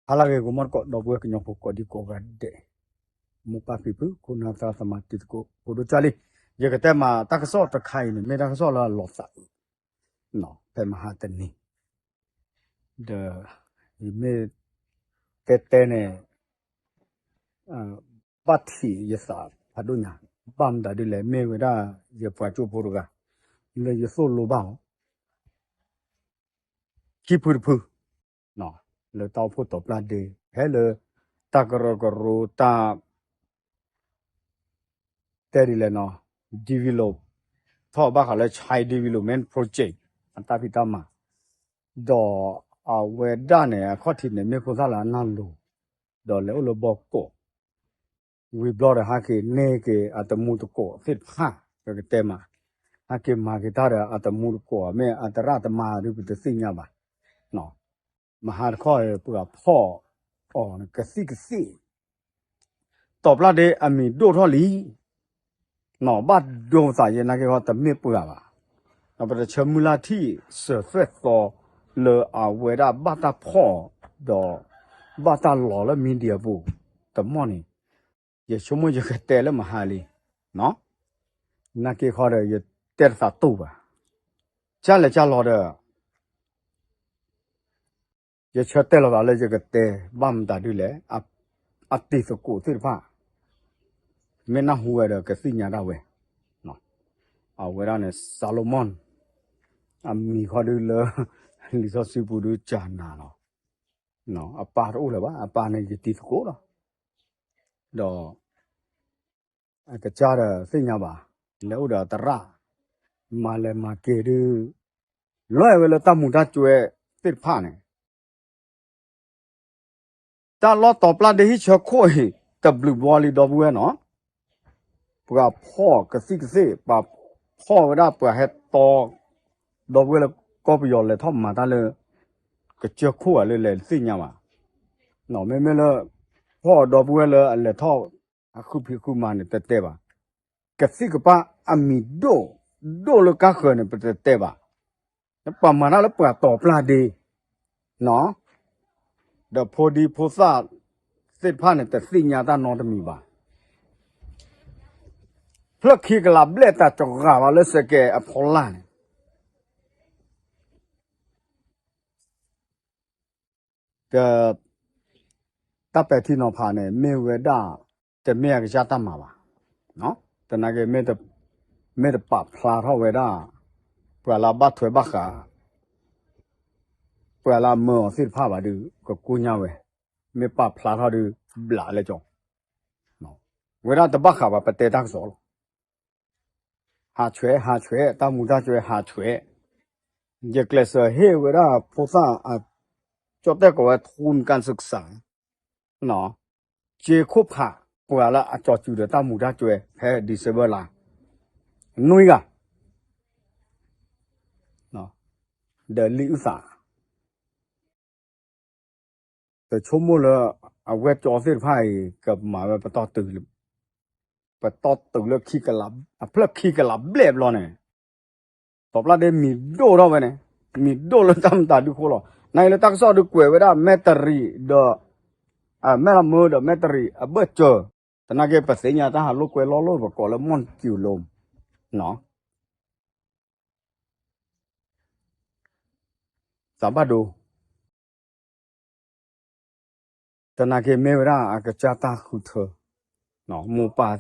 ဟါလၢအဂ့ၤ ဂီၤမီၢ်သကိး ဒီပုၢ်ဝဲၢ်ကညီဖိကိးဒံကိးဂၤဒဲး, မိၢ်ပၢ်ဖံဖု ခိၣ်နၢ်သရၣ်သမါတံၤသကိး ဖိဒိၣ်ကၢ်လံ, ယကတဲမးတၢ်ကစီၣ်တခါအံၤန့ၣ် မ့ၢ်တၢ်ကစီၣ်လၢအလီၤသးအုး ဖဲမဟါတနံၤ ဒီး ယမ့ၢ်တဲတဲန့ၣ် ဘၣ်ထံးယသးဖးဒိၣ်ညါ, ဘၣ်မတၤဒ်လဲၣ် မ့ၢ်ဝဲဒၣ်ယပှၤကၠိဖိတဂၤ လၢယသိၣ်လိဘၣ်အီၤ ခံဖုတဖု လၢတၢ်အိၣ်ဖှိၣ်တီၤပျၢ်ဒ့ ဖဲလၢ တၢ်ကရၢကရိတၢ် တဲဒ်လဲၣ်နီၤ develop ထီၣ်ဘၣ်ဃးလၢ Chin Development Project အတၢ်ဖံးတၢ်မၤ, ဒီးအဝဲဒၣ်န့ၣ် အခီၣ်ထံးန့ၣ် မ့ၢ်ဖိသၣ်လၢအနၢ်လိၤ, ဒီးလဲၤအိၣ်လၢဘီကိး ဝံၤဘျီဒီးဟဲက့ၤန့ၢ်က့ၤအတမူတကိးသ့ၣ်တဖၣ် ပကတဲမး, ဟဲက့ၤမၤက့ၤတၢ်ဒီးအတမူတကိး မ့ၢ်အတရၣ်တမါဒုးပတသ့ၣ်ညါဘၣ်, မဟါတခီ ပှၤဖီၣ်အီၤကသံၣ်ကသ့ၣ် တီၤပျၢ်ဒ့အမံၤဒိၣ်ထီၣ်လံ, ဘၣ်ဒိသးယဲနာ်က့ၤဃီတမ့ၢ်ပှၤဘၣ်, ဒီးပတဆၢမုၢ်လၢ်ထံၣ်စၢၤသွဲၣ်သီလၢအဝဲဒၣ်ဘၣ်တၢ်ဖီၣ်ဒီး ဘၣ်တၢ်လီၤလၢ media ပူၤ တမီၢ်န့ၣ်, ယဆိကမိၣ်ယကတဲလၢမဟါလံ, နာ်က့ၤဃီဒီးယတဲတသးတူၢ်ဘၣ်, ကၢ်လဲၤကၢ်လီၤဒီး ယဆၢတဲာ်လီၤသးလၢယကတဲ ဘၣ်မတၤဒ်လဲၣ်, အတံၤသကိးသ့ၣ်တဖၣ် မ့ၢ်နၢ်ဟူဝဲဒီးကသ့ၣ်ညါဒၣ်ဝဲ, အဝဲဒၣ်န့ၣ် Solomon အမံၤဃီဒုးလၢ လံာ်စီဆှံပူၤဒုးကနၤလီၤ, အပၢ်တအိၣ်လၢၤဘၣ်, အပၢ်န့ၣ်ယတံၤသကိးလီၤ, ဒီး အကစၢ်ဒီးသ့ၣ်ညါဘၣ်, လဲၤအိၣ်ဒီးအသရၣ်, မၤလဲၤမၤက့ၤဒုး, လီၤဝဲလၢတၢ်မူၤတၢ်ကွဲသ့ၣ်တဖၣ်န့ၣ်, တၢ်လီၢ်တီၤပျၢ်ဒ့ဟံၣ်ဆၢခိၣ်အံၤ တဘျုးဘီလံဒီပုၢ်ဝဲၢ်နီၤ, ပှၤဖီၣ်ကသံၣ်ကသ့ၣ်, ပှၤဖီၣ်ဝဲဒၣ်ပှၤဟဲတီ ဒီပုၢ်ဝဲၢ်လၢကီၢ်ပယီၤလဲၤထီၣ်မၤတၢ်လၢ ကစၢၢ်ခိၣ်ဧါလၢလဲၤတသ့ၣ်ညါဘၣ်, မ့မ့ၢ်လၢ ဖီၣ်ဒီပုၢ်ဝဲၢ်လၢအလဲၤထီၣ် အဃုဖံးဃုမၤန့ၣ် တတဲဘၣ်, ကသံၣ်ကပၢ်အမံၤဒိၣ်, ဒိၣ်လၢကါဃၢၤန့ၣ် ပတတဲဘၣ်, ပှၤမၤတၢ်လၢပှၤတီၤပျၢ်ဒ့ ဒီးဖိဒံဖိသၣ်သ့ၣ်တဖၣ်န့ၣ် တသ့ၣ်ညါတၢ်နီတမံၤဘၣ်, ဖျၢၣ်ခံကလးဘျဲၣ်တၢ်တဂၤဘၣ်လၢစဲးကဲးအဖီလာ်န့ၣ် တၢ်ပဲာ်ထံနီၤဖးန့ၣ် မ့ၢ်ဝဲဒၣ် တမ့ၢ်အကစၢ်တၢ်မၤဘၣ်, သနာ်က့ မ့ၢ်တပာ်ဖျါထီၣ်ဝဲဒၣ် ပှၤလၢအဘၣ်ထွဲဘၣ်ဃး ပှၤလၢအမၢအီၤသ့ၣ်တဖၣ်ဘၣ်ဒီး ကကူၣ်ညါဝဲ, မ့ၢ်ပာ်ဖျါထီၣ်ဒီး ဘျးလၢကၠီ, ဝဲဒၣ်တဘၣ်ဃးဘၣ် ပတဲတၢ်ကစီၣ်လီၤ. ဟးဆွဲ ဟးဆွဲ တၢ်မူၤတၢ်ကွဲး ဟးဆွဲ, ယကျဲးစၢးဟ့ၣ်ဝဲဒၣ်ဖိသၣ် ကၠီၣ်တဲၣ်ကိးဝဲ ทุนการศึกษา စ့ခိၣ်ဖး ပှၤလၢအကၠီၤစူၤဒီးတၢ်မူၤတၢ်ကွဲး ဖဲ December လါ နွံဂၤ ဒီးလံာ်အုၣ်သး ပဆိကမိၣ်လၢ အဝဲၢ်ကၠီသ့ၣ်တဖၣ်အံၤ ကမၤဝဲပတီၢ်တုၤလၢ ပတီၢ်တုၤလၢ အဖျၢၣ်ခံကလးဘျဲၣ်ဘျီန့ၣ် တီၤပျၢ်ဒ့မံၤဒိၣ်ထီၣ်ဝဲန့ၣ် မံၤဒိၣ်လၢတၢ်မတၤဒုးဃိလီၤ. နာ်က့လၢတၢ်ကစီၣ်ဒုးကွဲးဝဲဒၣ် မဲၣ်တရံးဒီး မဲၣ်လးမၢဒီးမဲၣ်တရံးအဘၢၣ်စၢၤ, သနာ်က့ ပသ့ၣ်ညါတၢ်ဟးလိာ်ကွဲလီၤလိာ် ပကိးလၢ မီၢ်ကၠူၤလိ သးဘၣ်ဒိ သနာ်က့မ့ၢ်ဝဲဒၣ်အကစၢ်တၢ်ဃုထၢ, မိၢ်ပၢ်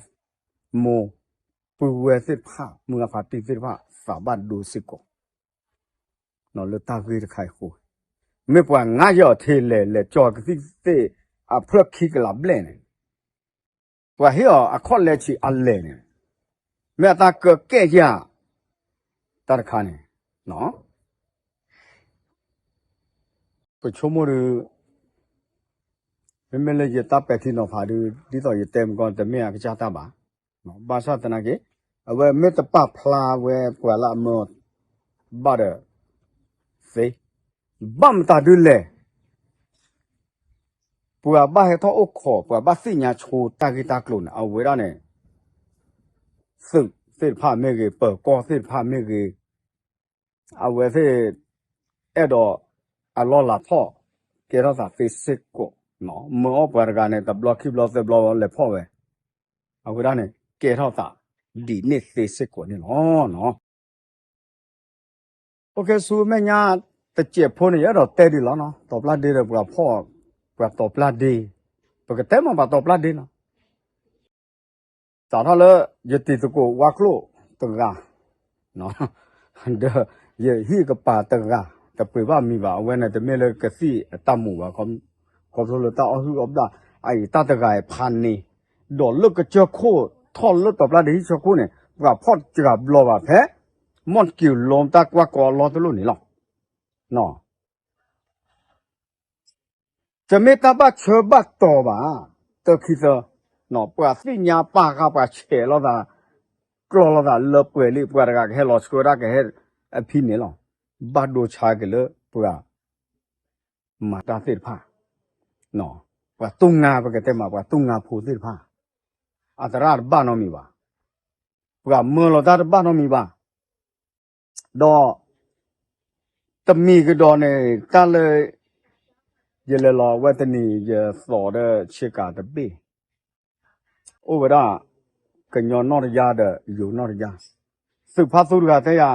မိၢ် ပုၢ်ဝဲၢ်သ့ၣ်တဖၣ် မုၢ်ဂၢ်ဖါတံၢ်သ့ၣ်တဖၣ် သးဘၣ်ဒိစ့ၢ်ကီး, လၢတၢ်ဂ့ၢ်တခါအံၤအဃိ, မ့ၢ်ပှၤငါယဲၢ်အီၤထဲလဲၣ် လဲၤကၠီၤကသံၣ်ကသ့ၣ် အဖျၢၣ်ခံကလးဘျဲၣ်န့ၣ် ပှၤဟ့ၣ်အီၤအခီၣ်လဲဆံးအလဲၣ်န့ၣ် မ့ၢ်အတၢ်ကၢကဲယၤ တၢ်တခါန့ၣ် ပဆိကမိၣ်ဒီး မ့မ့ၢ်လၢယတၢ်ပဲာ်ထံနီၤဖးဒီး ဒ်သိးယတဲမုၢ်ကီၢ် တမ့ၢ်အကစၢ်တၢ်ဘၣ်. ဘၣ်ဆၣ်သနာ်က့ အဝဲမ့ၢ်တပာ်ဖျါဝဲပှၤလၢအမၢအီၤဘၣ်ဒီး သ့ ဘၣ်မတၤဒုးလဲၣ် ပှၤဘၣ်ဟဲထီၣ်အိၣ်ခိး ပှၤဘၣ်သ့ၣ်ညါဆိတၢ်ဂ့ၢ်တၢ်ကျိၤန့ၣ် အဝဲဒၣ်န့ၣ် သုးသ့ၣ်တဖၣ်မ့ၢ်ဂ့ၤ ပၢၤကီၢ်သ့ၣ်တဖၣ်မ့ၢ်ဂ့ၤ အဝဲသ့ၣ် အဲၣ်ဒိးအလီၢ်လၤထီၣ် ကဲထီၣ်သးသ့စ့ၢ်ကီး မၢအီၣ်ပှၤတဂၤန့ၣ် တဘျီခံဘျီသၢဘျီလဲၤဖီၣ်ဝဲ, အဝဲဒၣ်န့ၣ် ကဲထီၣ်သးဒ်န့ၣ်သ့စ့ၢ်ကီးန့ၣ်လီၤ. အိၣ်ကဲ ဆူမဲာ်ညါတစဲးဖိန့ၣ် ယအဲၣ်ဒိးတဲဒ်လီၤနီၤ, တီၤပျၢ်ဒ့ဒီးပှၤဖီၣ်, ပှၤတီၤပျၢ်ဒ့, ပကတဲမ့ၢ်ပှၤတီၤပျၢ်ဒ့နီၤ, စးထီၣ်လၢ ယတံၤသကိးဝါကျိၣ်တဂၤ, ဒီးယဟံၣ်ကပၤတဂၤ, တပှ့ၤဘၣ်မံၤဘၣ်, အဝဲန့ၣ်တမ့ၢ်လၢကသံၣ်အတၢ်မူးဘၣ်, ခီဖျိလၢတၢ်အီၣ်ဟုၣ်အီၣ်ဘျၣ်, အအံၤတၢ်တဂၤအံၤဖးန့ၣ်, ဒီးလၢကစၢၢ်ခိၣ်ထီၣ်လၢတီၤပျၢ်ဒ့ဟံၣ်ဆၢခိၣ်န့ၣ် ပှၤဖီၣ်တစှၤဘျီဘၣ်ဖဲ မီၣ်တက့ၤလီၤတၢ်ကွၢ်ကီလီတလိၣ်န့ၣ်လီၤ. တမ့ၢ်တၢ်ဘၣ်ဆၢဘၣ်တီၤဘၣ်, တၢခံသၢ, ပှၤသ့ၣ်ညါပာ်ဃာ်ပှၤဆဲးလိာ်သး, ကျီလိာ်သးလၢပှဲၤလံ, ပှၤတဂၤကဟဲလီၤဆှၢဒၣ်ကဟဲအဖံန့ၣ်လီၤ. ဘၣ်ဒိဆါက့ၤလၢပှၤ မၤတၢ်သ့ၣ်တဖၣ်, ပှၤတူၢ်ငါ ပကတဲမး ပှၤတူၢ်ငါဖိသ့ၣ်တဖၣ်, အသရၣ်တဘၣ်နီတမံၤဘၣ်, ပှၤမၢလီၤတၢ်တဘၣ်နီတမံၤဘၣ်, ဒီး တမံၤကဒီးန့ၣ် တၢ်လၢ ယလဲၤလီၤဝဲတနံၤ ယသိးဒီးဆ့ကၤတဘ့ၣ်, အိၣ်ဝဲဒၣ် ကညီနီၢ်တယါဒီးယိၤနီၢ်တယါ, သုးဖါသူတဂၤတဲယၤ,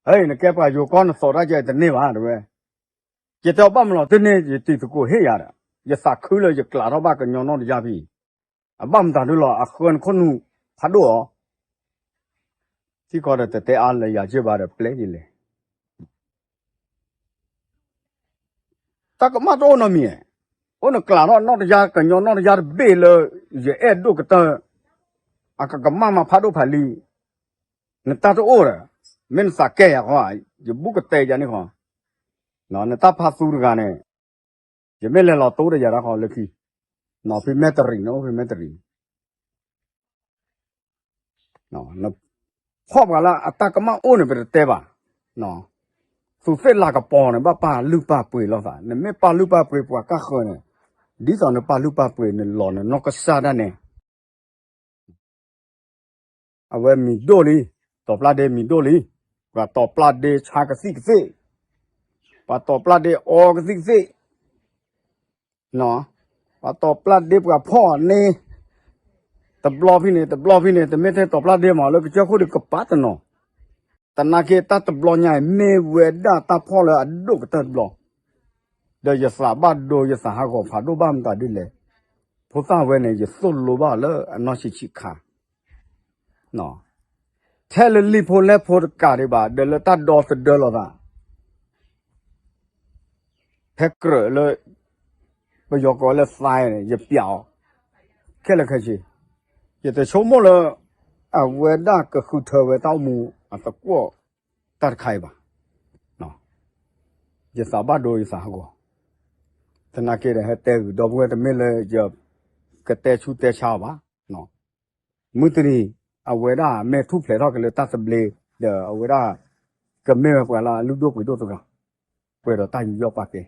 ဟဲ နကဲပှၤယိၤကီၢ် နသိးတၢ်ကဲတန့ၢ်ဘၣ် တဲဝဲ, ယတဲအီၤဘၣ်မနုၤလီၤ တန့ၢ် ယတံၤသကိးဟ့ၣ်ယၤဒီး ယသးခုလၢယကျးထီၣ်ဘၣ်ကညီနီၢ်တယါဖဲအံၤ, အဘၣ်မတၤဒုလီၤ အဃၢနခိၣ်နူာ်ဖးဒိၣ်အီၤ ထံကီၢ်ဒီးတတဲအါလၢယၤက့ဘၣ်ဒီးပျဲယလဲၤ, တၢ်ကမၣ်တအိၣ်နီတမံၤ, အိၣ်နကျးထီၣ်နီၢ်တယါ ကညီနီၢ်တယါတဘ့ၣ်လၢ ယအဲၣ်ဒိၣ်ကတၢၢ်, အကကမၣ်မၤဖးဒိၣ်ဖးလံ, နတၢ်တအိၣ်ဒီး မ့ၢ်နသးကဲယၤဃီ, ယဘူးကတဲယၤန့ၣ်ဃီ, နတၢ်ဖါသူတဂၤန့ၣ် ယမ့ၢ်လဲၤလီၤတိဒီးယၤတၢ်ဃီလၢခံ, ဖဲမဲၣ်တရံးန့ၣ် အိၣ်ဖဲမဲၣ်တရံး ဖီၣ်ပှၤလၢအတၢ်ကမၣ်အိၣ်န့ၣ် ပတတဲဘၣ်, သူးသ့ၣ်လၤကပီၤန့ၣ် ဘၣ်ပာ်လုၢ်ပာ်ပှ့ၤလိာ်သး, နမ့ၢ်ပာ်လုၢ်ပာ်ပှ့ၤပှၤကၢ်ဃၢၤန့ၣ်, ဒ်သိးနပာ်လုၢ်ပာ်ပှ့ၤနလီၤနနီၢ်ကစၢ်ဒၣ်န့ၣ် အဝဲမံၤဒိၣ်လံ, တီၤပျၢ်ဒ့မံၤဒိၣ်လံ, ပှၤတီၤပျၢ်ဒ့ဆါကသံၣ်ကသ့ၣ်, ပှၤတီၤပျၢ်ဒ့အီကသံၣ်ကသ့ၣ်, ပှၤတီၤပျၢ်ဒ့ပှၤဖီၣ်န့ၣ်, တဘျီဖဲန့ၣ် တဘျီဖဲန့ၣ် တမ့ၢ်ထဲတီၤပျၢ်ဒ့မး လၢကစၢၢ်ခိၣ်ဒုးကပၤတနီၤ, သနာ်က့တၢ်တဘျီညါအံၤ မ့ၢ်ဝဲဒၣ်တၢ်ဖီၣ်လၢအဒိၣ်ကတၢၢ်တဘျီ, ဒီးယသးဘၣ်ဒိယသးဟးဂီၤဖးဒိၣ်ဘၣ်မတၤဒ်လဲၣ်, ဖိသၣ်ဝဲန့ၣ် ယသိၣ်လိဘၣ်လၢအနီၢ်ဆံးဆံးခါ ထဲလၢလံာ်ဖိလဲၢ်ဖိတကးဒံးဘၣ် ဒီးလၢတၢ်ဒီသဒၢလိာ်သး, ဖဲကြၢးလၢ ပယီၤကိးလၢသါန့ၣ် ယပျးအီၤ ခဲလၢာ်ခဲဆ့, ယတဆိကမိၣ်လၢ အဝဲဒၣ်ကဃုထၢဝဲတၢ်အိၣ်မူအသကွီၢ်တၢ်တခါအံၤဘၣ်. ယသးဘၣ်ဒိယသးဟးဂီၤ, သနာ်က့ဒီး ဟဲတဲဂုာ်ဒီပုၢ်ဝဲၢ် တမ့ၢ်လၢယကတဲဆူၣ်တဲဆါအီၤဘၣ်. မုၢ်တနံၤ အဝဲဒၣ်မ့ၢ်ထူၣ်ဖျဲးထီၣ်က့ၤလၢတၢ်သဘျ့ ဒီးအဝဲဒၣ် ကမ့ၢ်ဝဲပှၤလၢအလုၢ်ဒိၣ်ပှ့ၤဒိၣ်တဂၤ ပှဲၤဒီးတၢ်ယူးယီၣ်ပာ်ကဲ